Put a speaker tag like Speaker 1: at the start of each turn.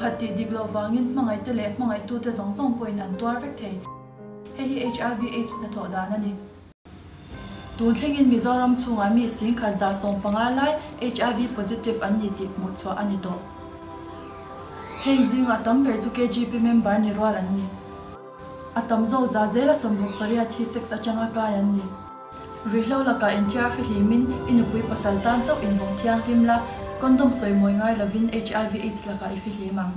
Speaker 1: pakhat tih dik loh vangin hmangaihte leh hmangaihtute zawng zawng pawhin an tuar vek thei. Hei hi HIV aids hnathawh dan a ni. Tun thlengin Mizoram chhungah mi 1115 lai HIV positive an ni tih hmuh chhuah a ni tawh. Heng zingah tam ber chu KGP member ni rual an ni. A tam zawk za zela 68 hi sex atanga kai an ni. Ruihhlo lakah inthiar fihlimin i nupui pasal tan chauh invawng thianghlim la, condom sawi mawi ngai lovin HIV aids lakah i fihlim ang.